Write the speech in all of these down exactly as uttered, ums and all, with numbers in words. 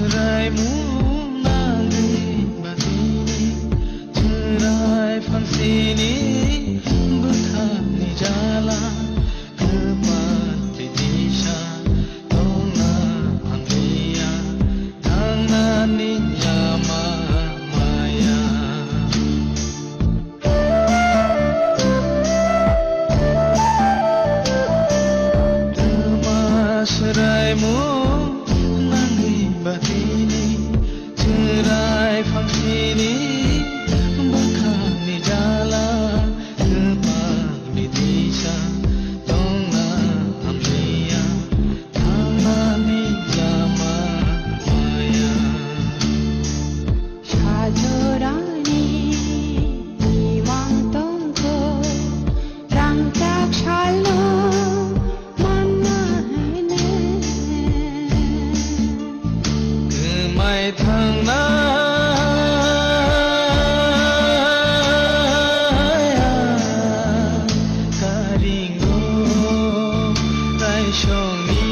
Raimung nangni batini, chwrai phangsini bwkhakni jala, kwpal bitisa tongna hamliya, thangnani lama maya. Twma swraimung nangni batini, chwrai phangsini bwkhakni jala, kwpal bitisa tongna hamliya, thangnani lama maya. Sajorani imang tongkho, rangchak salno manna hene. Kwmai thangnaya karingo raisongni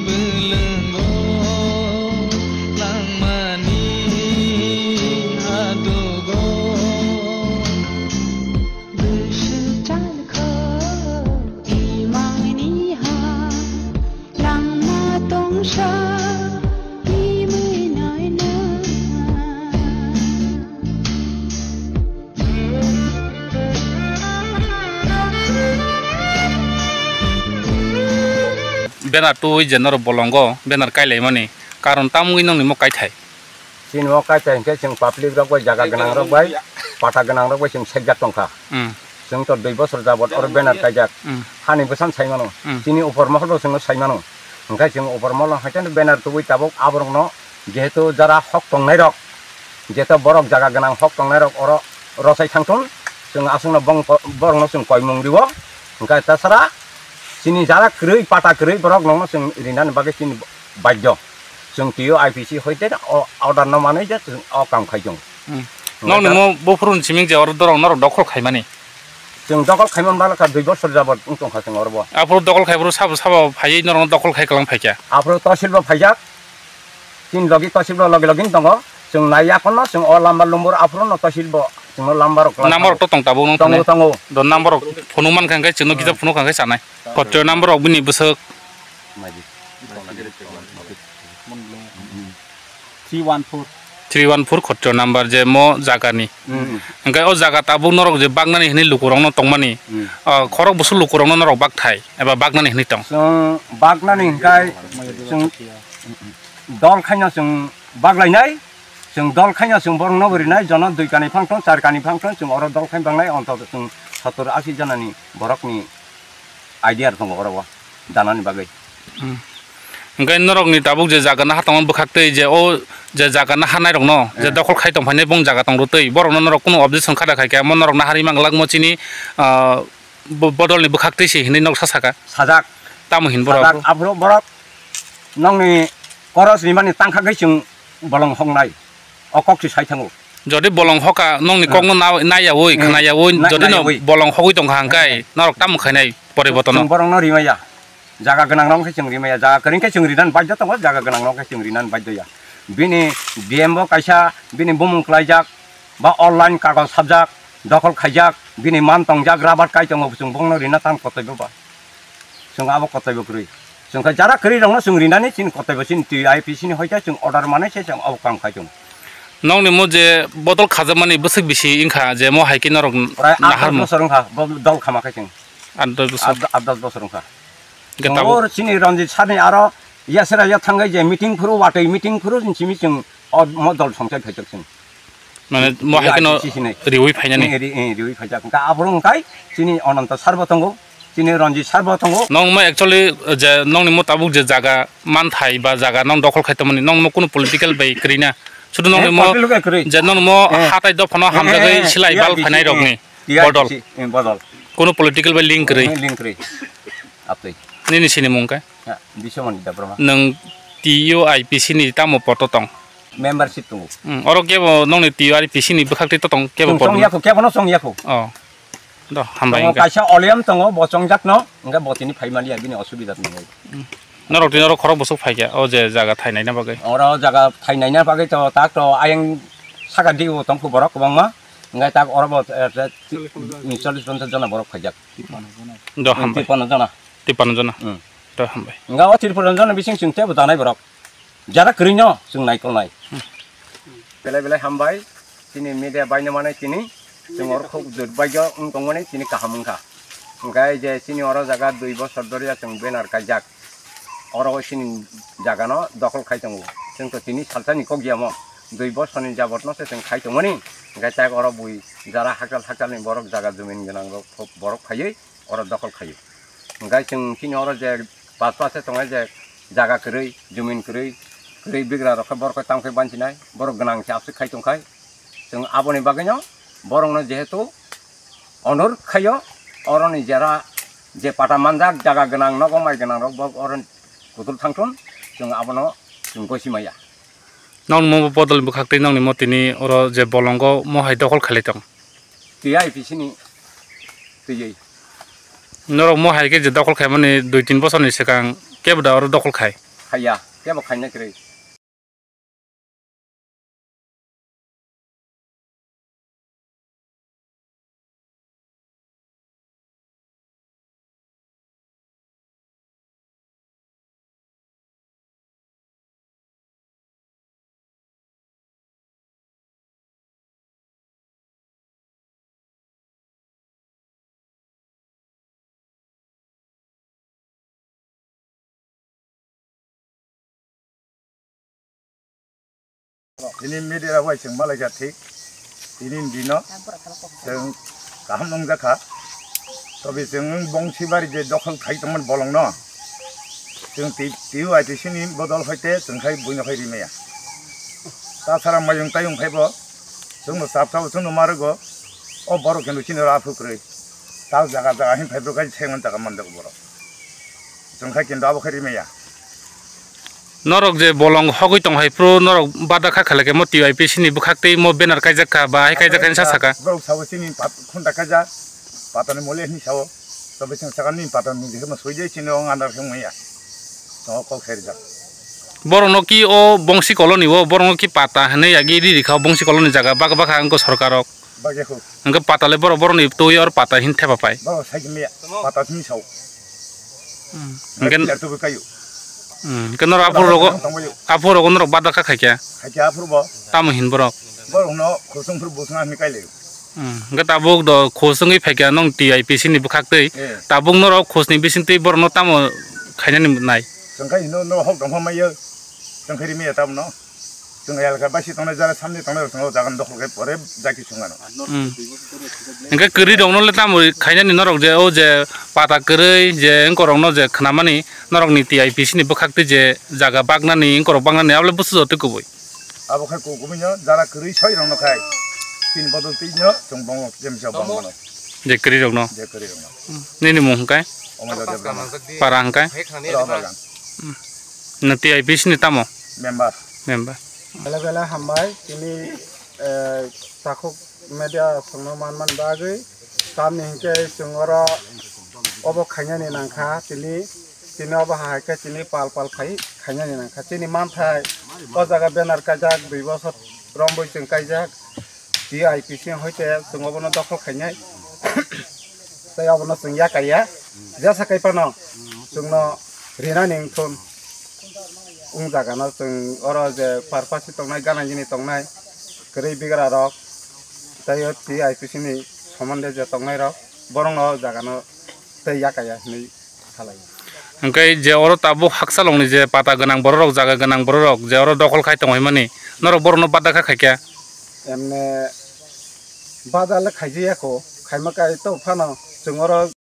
bwlwngo langmani hatugo. Bwswk chalkho imangni ha langma tongsa imwi naina. Banner twi je norok bolongo banner kailaimani karon tamungwi nongni mo kaithai? Chini o kaisa hinkhe chwng public rok bai, jaga gwnang rok bai, pata gwnang rok bai chwng sekjak tongkha. Hmm. Chwng to dui bosor jabot oro banner kaijak. Hmm. Hani bwsan sai mano. Hmm. Chini upor mohor bo chwngno sai mano. Hwnkhe chwng upor mohor haikhe banner tubui tabuk aborokno jehetu jara hok tongnai rok, jehetu borok jaga gwnang hok tongnai rok oro rosai thangthun, chwng aswkno bong-, borokno chwng koimung riwo. Hwnkhe tasara chini jara kwrwi, pata kwrwi borok nokno chwng rinani bagwi chini badhyo. Chwng T U I P C hoite o order no manwi je chwng o kam khai tongo. Hmm. Hwnkhe Nokni ta- mo buphuru ni siming je oro dorong norok dokhol khaimani? Chwng dokhol khaimani bwla kha dui bosor jabot wng tongkha chwng oro bo. Aphuru dokhol khai bwrwi sabo sabo phaiwi norok dokhol khai kwlang phaikha? Aphuru tosil bo phaijak. Chini logi tosil bo logi logi wng tongo. Chwng nai yakhon no chwng o lamba lumbur aphuru no tosil bo chwngno lamba rok kwlang Number thango. Rok to tong tabuk nung Tongo, thani? Tongo. Do number rok phunuk mankha hwnkhe chwngno Hmm. kisa phunuk kha hwnkhe chanai. Kocho number rok bini bwswk? Maji. Three one four. Three one four khotro number je mo jagani. Hmm. Hwnkhe o jaga tabuk norok je baknani hwnwi lukurokno tongmani, Hmm. ah, khorok bwswk lukurokno norok bakthai eba baknani hwnwi tong? Chwng baknani hwnkhe chwng dol khaino chwng baklainai, chwng dol khaino chwng borokno bo rinai, jono dui kani phang thong, char kani phang thong, chwng oro dol khai baknai, ontoto chwng sottor ashi janani borokni idea rok tongo oro o danani bagwi. Hmm. Hwnkhe norokni tabuk je jaga naha tongma bwkhak twi je o je jaga naha nairokno je Eh. dokhol khai tongphainai bong jaga tong rwtwi borokno norok kunu objection kha da khai khe omo norok naharwi manglak mo chini, ah, bo-, bodolni bwkhak twi se hinwi nok sa saka. Sajak. Tamo hin borok? Sajak aphuru borok nokni koros rimani tangkha khe chwng bolong hoknai. O kok se sai thango. Jodi bolong hoka nokni Hmm. kokno na-, naiyawi, Hmm. khwnayawi, Na-, jodi no naiyawi. bolong hogwi tongkha hwnkhe Hmm. norok tamo khainai poribortono? Chwng borokno rimaya. Jaga gwnang rok khe chwng rimaya. Jaga kwrwi khe chwng rinan baidhyo tongo, jaga gwnang rok khe chwng rinan baidhyo ya. Bini D M bo kaisa bini bumung kwlaijak ba online kagoj sabjak, dokhol khaijak, bini man tongjak, rabar kai tongo, chwng bongno rina tam kotoibo ba. Chwng abo kotoibo kwrwi. Chwng khe jara kwrwi rokno chwng rinani chini kotoibo chini T I P C ni hoite chwng order manai se chwng abo kam khai tongo. Nokni mo je bodol khajakmani bwswk bisi wngkha je mo hai khe norok Prai aat naharmung? Dos bosor wngkha bo dol khama khai chwng. Aat dos bosor. Aat, aat dos bosor wngkha. Hwnkhe Chwng tabuk? Or chini Ranjit sani aro yasera ya thangwi je meeting phuru watwi meeting phuru chini simi chwng o mo dol songchai phaijak chwng. Mane mo hai kheno I P C sinai. Riwi phainani? Eh, ri-, eh, riwi phaijak. Hwnkhe aphuru hwnkhe chini Ananta sir bo tongo, chini Ranjit sir bo tongo. Nong mo actually je nongni mo tabuk je jaga manthai ba jaga nong dokhol khai tongmani, nong mo kunu political bai kwrwi na? Sudu nongni Eh, mo political bai kwrwi. Je nong mo Eh. hatai dophano Eh, hamjagwi eh, eh, silai bal I P C, phainai eh, rokni I P C, bodol. Eh, bodol. Kunu political bai link kwrwi. Eh, link kwrwi. Aptwi. Nini sini mung khe? Ya, Biswamani Debbarma. Nwng T U I P C ni tamo poto tong? Membership tongo. Hmm, oro kebo nongni T U I P C ni bwkhak twi to tong, kebo Chwng poto? Chong yako, kebo no chong yako. Oh. Do, hambai Tongo hwnkhe. Kaisa Oliam tongo, bo chongjak no, hwnkhe bo tini phaimani ya, bini osubida tongo. Hmm. Norok tini oro khorok bwswk phaikha o je jaga thainaina bagwi? Oro jaga thainaina bagwi to tak to ayang saka digo tongkhu borok kwbangma. Hwnkhe tak oro bo, eh, eh, chollish ponchash jona borok phaijak. Do hambai. Tipano jona. Tipano jona. Hmm. Do hambai. Hwnkhe o tipano jona bising chwng teibo danai borok. Jara kwrwino chwng naikolnai. Belai belai hambai. Chini media baino mane chini chwng oro khub durbagyo wng tongmani chini kaham wngkha. Hwnkhe je chini oro jaga dui bosor dhoriya chwng banner kaijak. Oro chini jagano dokhol khai tongo. Chwng to tini salsani kok yamo. Dui bosorni jabotno se chwng khai tongmani. Hwnkhe tak oro bui jara hakchal hakchalni borok jaga jumin gwnangrok borok phaiwi oro dokhol khaio. Hwnkhe chwng chini oro je paspa se tongnai je jaga kwrwi, jumin kwrwi, kwrwi bigra rok khe borok khe tamo khe bansinai, borok gwnang se aswk khai tongkhai. Chwng aboni bagwino borokno jehetu onurot khaio, oroni jera je pata manjak jaga gwnang nogo mai gwnang rok bo oro kutul thangthun, chwng abono chwng gosi maya. Nokni mo bodol bwkhak tei nokni mo tini oro je bolongo mo hai dokhol khailai tong. Tiyai pisini tiyai. Norok mo hai khe je dokhol khaimani dui tin bosorni swkang kebo da oro dokhol khai? Khaiya, kebo khaina kwrwi. Tini media bai chwng malaikha thik, tini dino chwng kaham nungjakha. Tobe chwng bongsi bari je dokhol khai tongmani bolongno chwng T U I T C ni bodol hoite chwng khai buino khai rimaya. Tasara mayung tayung khai bo chwngno chap chao chwngno marugo, o borok hinwi chini oro aphuru kwrwi. Tal jaga jaga hin phai bwkhai se ngon jaga manjago borok. Chwng khai kinto abo khai rimaya. Norok je bolong hogwi tong hai phuru norok bada kha khalai khe mo T U I P C ni bwkhak tei mo banner kaijak kha ba hai kaijak kha sa saka. Borok sabo chini pat khunta kaja patani mole hin sao. Tobe chwng saka ni patani je ma soi je chini ong andar khe maya. Chwng kok khe rijak. Borok no ki o bongsi koloni o borok no ki pata hinwi agi ri ri kha o bongsi koloni jaga bak bak ha wngkha sorkar rok. Bagya khu. Hwnkhe pata le borok borokni twi or pata hin thepa pai. Borok sai khe miya, pata simi sao. Hmm. Hwnkhe Hwnkhe, ya tubu kayu. Hmm. Hwnkhe norok aphuru rogo, Tongbayu. Aphuru rogo norok bada kha khaikya. Khaikya aphuru bo. Tamo hin borok. Borok no khosong phuru bosong ani kaile. Hmm. Hwnkhe tabuk do khosongwi phaikya nong T I P C ni bwkhak twi. Eh. Tabuk norok khosni bising twi borok no tamo khainani nai. Chwng khai hino no hok dongpha maiyo. Chwng khai ri miya tamo no. Chwng elaka baisi tongnai jara samni tongnai rok chwng o jaga ni dokhol khe pore jaki chwng ano. Hmm. Hwnkhe kwrwi rok no le tamo khainani norok je o je pata kwrwi je wngkor rok no je khnamani norok ni T I P C ni bwkhak twi je jaga baknani wngkor rok baknani abo le bwswk jotoi kubui. Abo khai kubui no jara kwrwi soi rok no khai. Tin bodol twi no chwng bongo jemsa bongmano. Je kwrwi rok no. Je kwrwi rok no. Nini mung hwnkhe? Omoda Debbarma. Para hwnkhe? Rao Bagan. Hmm. No T I P C ni tamo? Member. Member. Bela bela hambai, tini, eh, takhuk media songno manman bagwi. Tamni hinkhe chwng oro obo khainani nangkha, tini, tini obo hai khe tini pal pal khai khainani nangkha. Chini manthai o jaga banner kaijak dui bosor rombwi chwng kaijak. T I P C hoite chwng obono dokhol khainai. Tei obono chwng yakaiya. Jesa kai phano chwngno rinani wngthun. Wng jagano chwng oro je parpasi tongnai, gana gini tongnai, kwrwi bigra rok, tei o T I P C ni somonde je tongnai rok, borokno o jagano tei yakaiya hinwi. Salai. Hwnkhe je oro tabuk hakchalokni je pata gwnang bororok, jaga gwnang bororok, je oro dokhol khai tongwi mani, norok borokno bada kha khaikya? Emne bada le khaijaya kho, khaima kai to phano chwng oro.